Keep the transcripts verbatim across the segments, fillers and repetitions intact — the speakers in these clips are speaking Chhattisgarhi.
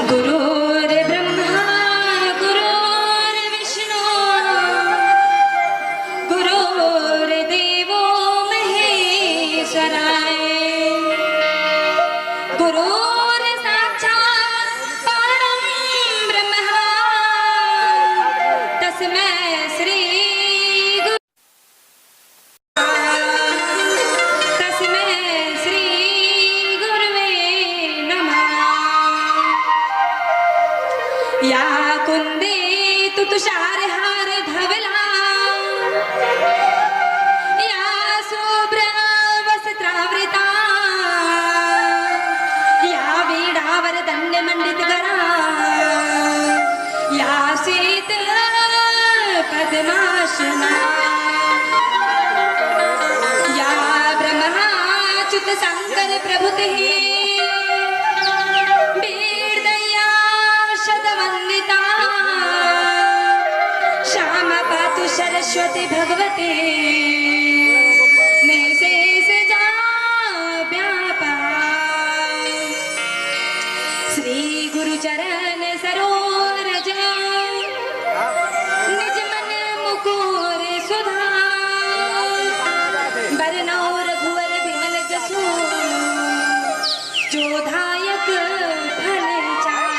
गुरुर्ब्रह्मा गुरुर्विष्णु गुरुर्देवो महेश्वराय। गुरुर्साक्षात् परं ब्रह्मा तस्मै श्री गुरु तस्मै श्री गुरुवे नमः। या कुन्दी तु तुषारहार धवला, या शुभ्रवस्त्रावृता, या वीणावरदण्डमण्डितकरा, या शीत पद्मासना, या ब्रह्माच्युत शंकर प्रभृतिः वीरदैया शतवन्दिता, श्यामा पातु सरस्वती भगवती निशेष जाव्यापा। श्री गुरु चरण सरोज निज मन मुकुर सुधार, बरनउँ रघुवर बिमल जसु, जो दायक फल चार।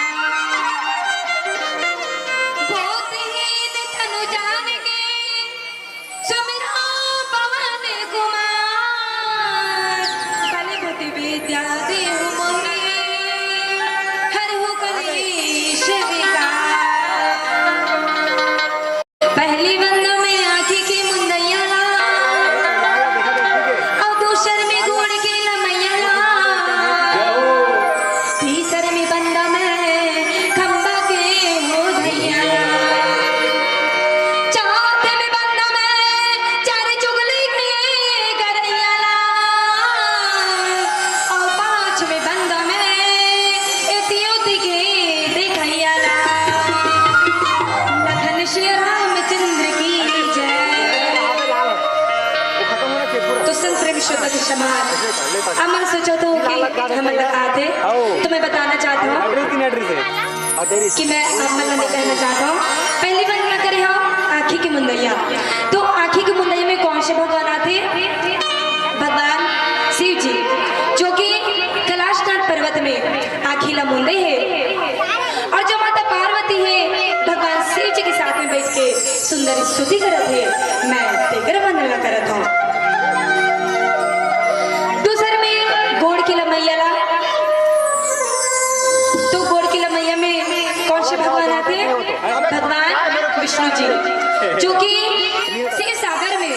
बहुत हीन तनु जान के सुमिरो पवन कुमार, बल बुद्धि विद्या देहु मोहे, हरहु कलेश विकार। पहली बंद में आँखी के मुंदैया ला, अउ दूसर में गोड़ के लमैया ला। तीसर में बंदा मैं खंबा के हो धैया ला। चौथे में बंदा मैं चार चुगली के करैया ला। अउ पाँच में बंदा मैं एतियो दिखे देखैया ला। लखन श्री रामचंद्र की जय। तो संत प्रेम श्रोता के समाज, अब मैं सोचा था कि हम लगा थे, तो मैं बताना चाहता हूँ कि मैं आप मन नहीं कहना चाहता हूँ। पहली बार मैं करे हूँ आँखी की मुंदैया। तो आँखी की मुंदैया में कौन से भगवान आते? भगवान शिव जी, जो कि कैलाशनाथ पर्वत में आँखी ला मुंदे है। और जो माता पार्वती है, भगवान शिव जी के साथ में बैठ के सुंदर स्तुति करत है। मैं तेकर वंदना करत हूँ। दूसर में गोड़ की लमैया ला, तो गोड़ की लमैया में कौन से भगवान आते हैं? भगवान विष्णु जी, जो कि क्षीर सागर में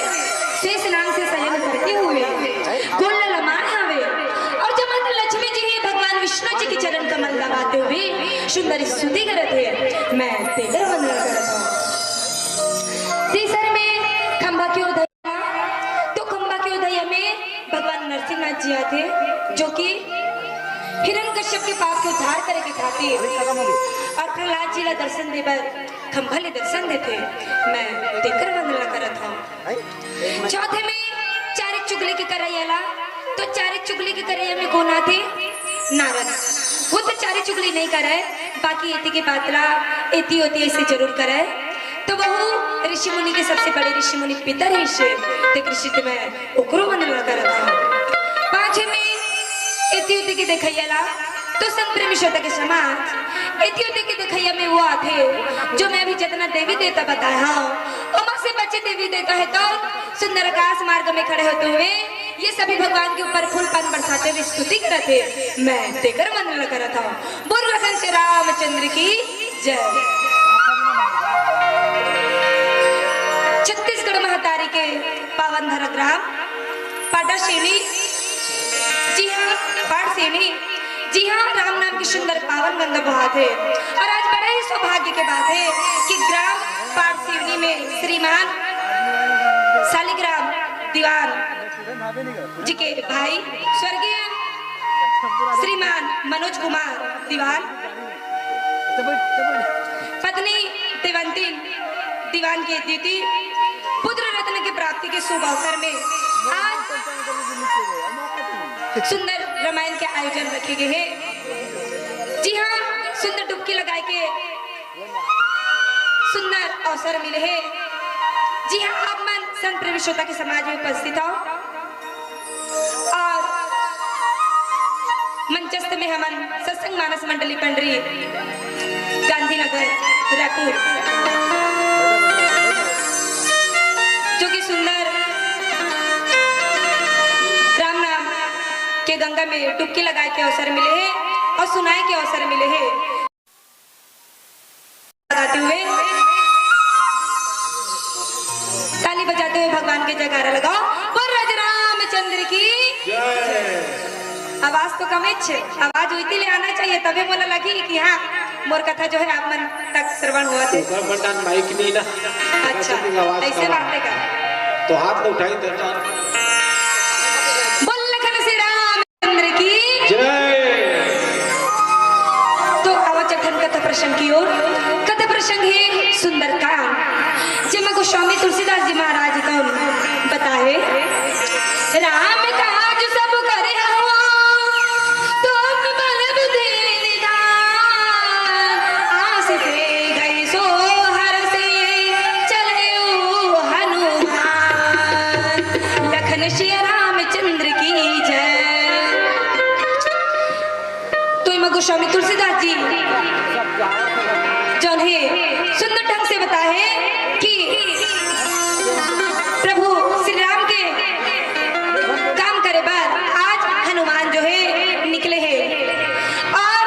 शेष नाग से शयन करते हुए गोड़ ला लमाए हवे। और जब माता लक्ष्मी जी ही भगवान विष्णु जी के चरण कमल दबाते हुए सुंदर स्तुति करत है, मैं तेकर वंदना करत हूँ। तीसर में खंबा के उधैया, तो खंबा के उधैया में भगवान नरसिंहनाथ जी आते, जो कि हिरण्यकश्यप के पाप के उद्धार करे के खातिर और प्रहलाद जी ला दर्शन देबर खंभा ले दर्शन देथे। मैं तेकर वंदना करत हूँ। चौथे में चारिक चुगली के करैया ला, तो चारिक चुगली के करैया में कौन आथे? नारद। वो तो चारिक चुगली नहीं करे, बाकी एती के बात ला एती ओती ऐसे जरूर करे। तो वहू ऋषि मुनि के सबसे बड़े ऋषि मुनि पितर है से, ते कृषि में ओकरो वंदना करत हूँ। पाछे में एती ओती के देखैया ला, तो संत प्रेमी श्रोता के समाज, एती ओती के देखैया में वो आथे, जो मैं अभी जितना देवी देवता बताया हूँ, ओमा से बचे देवी देवता है तो सुंदर आकाश मार्ग में खड़े होते हुए ये सभी भगवान के ऊपर फूल पान बरसाते हुए स्तुति करत है। मैं तेकर वंदना करत हूँ। बोल लखन श्री रामचंद्र की जय। छत्तीसगढ़ महतारी के पावन धरा ग्राम पाटासेनी, जी हाँ, पाटसेनी, जी हाँ, राम नाम की सुंदर पावन गंगा बहात है। और आज बड़ा ही सौभाग्य के बात है कि ग्राम पाटसेनी में श्रीमान शालिग्राम दीवान जी के भाई स्वर्गीय श्रीमान मनोज कुमार दीवान, पत्नी देवंती दीवान के द्वितीय पुत्र रत्न की प्राप्ति के शुभ अवसर में आज सुंदर रामायण के आयोजन रखे गए हैं। जी हाँ, सुंदर डुबकी लगाए के सुंदर अवसर मिले हे। जी हाँ, आप मन संत प्रेमी श्रोता के समाज में उपस्थित हो और मंचस्थ में हमन सत्संग मानस मंडली पंडरी गांधीनगर रायपुर जो कि सुंदर राम नाम के गंगा में डुबकी लगाए के अवसर मिले हे और सुनाए के अवसर मिले हे। लगाते हुए, ताली बजाते हुए भगवान के जयकारा लगाओ। बोल राजा रामचंद्र की। आवाज तो कमेच, आवाज उइती ले आना चाहिए, तबे मोला लगी कि हाँ, मोर कथा जो है आप मन तक श्रवण हुआ थे। ओकर मन डान माइक नहीं ना। अच्छा, ऐसे बात है का? तो हाथ तो उठाई दे। बोल लखन श्री रामचंद्र की। जय। तो आवा चलथन कथा प्रसंग की ओर। कथा प्रसंग हे सुंदरकांड, जेमा गोस्वामी तुलसीदास जी महाराज कौन बताए। राम काज सब करे हुआ, तुम बल बुद्धि निधान। आस दे गई सो हर से चले हनुमान। लखन सिया रामचंद्र की जय। तो एमा गोस्वामी तुलसीदास जी जौन हे सुंदर ढंग से बताए कि प्रभु श्री राम के काम करे बर आज हनुमान जो है निकले हे। और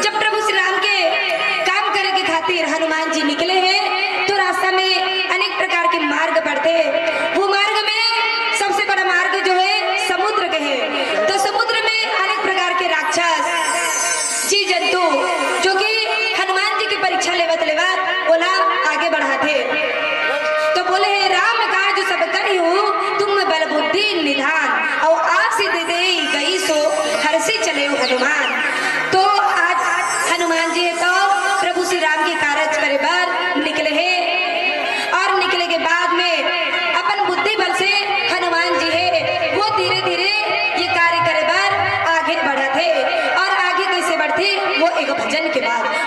जब प्रभु श्री राम के काम करे के खातिर हनुमान जी निकले हे तो रास्ता में अनेक प्रकार के मार्ग पड़थे। वो मार्ग में सबसे बड़ा मार्ग जो है समुद्र के हे। तो समुद्र में अनेक प्रकार के राक्षस, जीव जंतु जो कि हनुमान जी की परीक्षा लेवत लेवत ओला आगे बढ़ाथे। तो बोले हे राम काज सब करिहु तुम बल बुद्धि निधान, और आस दे गई सो हरषि चले हनुमान। तो आज हनुमान जी हे तो प्रभु श्री राम के कारज करे बर निकले हे और निकले के बाद में अपन बुद्धि बल से हनुमान जी हे वो धीरे धीरे ये कार्य करे बर आगे बढ़त हे। और आगे कैसे बढ़थे वो एक भजन के बाद।